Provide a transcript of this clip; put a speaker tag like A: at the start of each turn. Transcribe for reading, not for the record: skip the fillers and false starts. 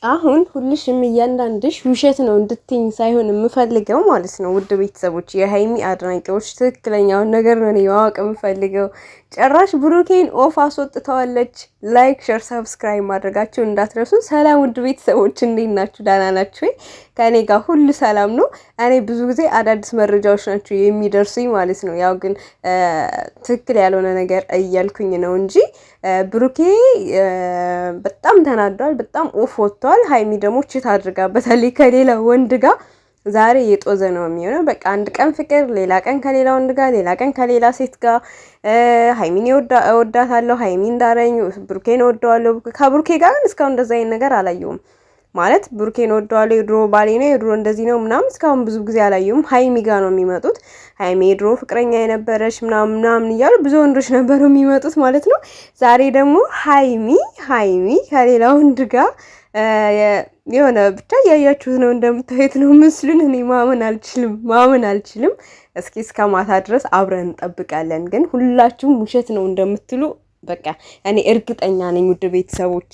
A: አሁን ሁልሽም እያንዳንድሽ ውሸት ነው እንድትኝ ሳይሆን የምፈልገው ማለት ነው። ውድ ቤተሰቦች፣ የሀይሚ አድናቂዎች፣ ትክክለኛውን ነገር ነው እኔ ማወቅ የምፈልገው። ጭራሽ ብሩኬን off አስወጥተዋለች። Like፣ share፣ subscribe ማድረጋችሁ እንዳትረሱ። ሰላም ውድ ቤተሰቦች፣ እንዴት ናችሁ? ደህና ናችሁ ወይ? ከእኔ ጋር ሁሉ ሰላም ነው። እኔ ብዙ ጊዜ አዳዲስ መረጃዎች ናቸው የሚደርሱኝ ማለት ነው። ያው ግን ትክክል ያልሆነ ነገር እያልኩኝ ነው እንጂ ብሩኬ በጣም ተናዷል። በጣም off ወጥቷል። ሀይሚ ደግሞ cheat አድርጋበታለች ከሌላ ወንድ ጋር። ዛሬ የጦዘ ነው የሚሆነው። በቃ አንድ ቀን ፍቅር፣ ሌላ ቀን ከሌላ ወንድ ጋር፣ ሌላ ቀን ከሌላ ሴት ጋር። ሀይሚን እወዳታለሁ፣ ሀይሚን ዳረኝ፣ ብሩኬን እወደዋለሁ። ከብሩኬ ጋር ግን እስካሁን እንደዛ አይነት ነገር አላየሁም። ማለት ብሩኬን እወደዋለሁ፣ የድሮ ባሌ ነው፣ የድሮ እንደዚህ ነው ምናምን እስካሁን ብዙ ጊዜ አላየሁም። ሀይሚ ጋር ነው የሚመጡት። ሀይሚ የድሮ ፍቅረኛ የነበረች ምናምን ምናምን እያሉ ብዙ ወንዶች ነበሩ የሚመጡት ማለት ነው። ዛሬ ደግሞ ሀይሚ ከሌላ ወንድ ጋር የሆነ ብቻ እያያችሁት ነው፣ እንደምታዩት ነው ምስሉን። እኔ ማመን አልችልም፣ ማመን አልችልም። እስኪ እስከ ማታ ድረስ አብረን እንጠብቃለን። ግን ሁላችሁም ውሸት ነው እንደምትሉ በቃ እኔ እርግጠኛ ነኝ ውድ ቤተሰቦች።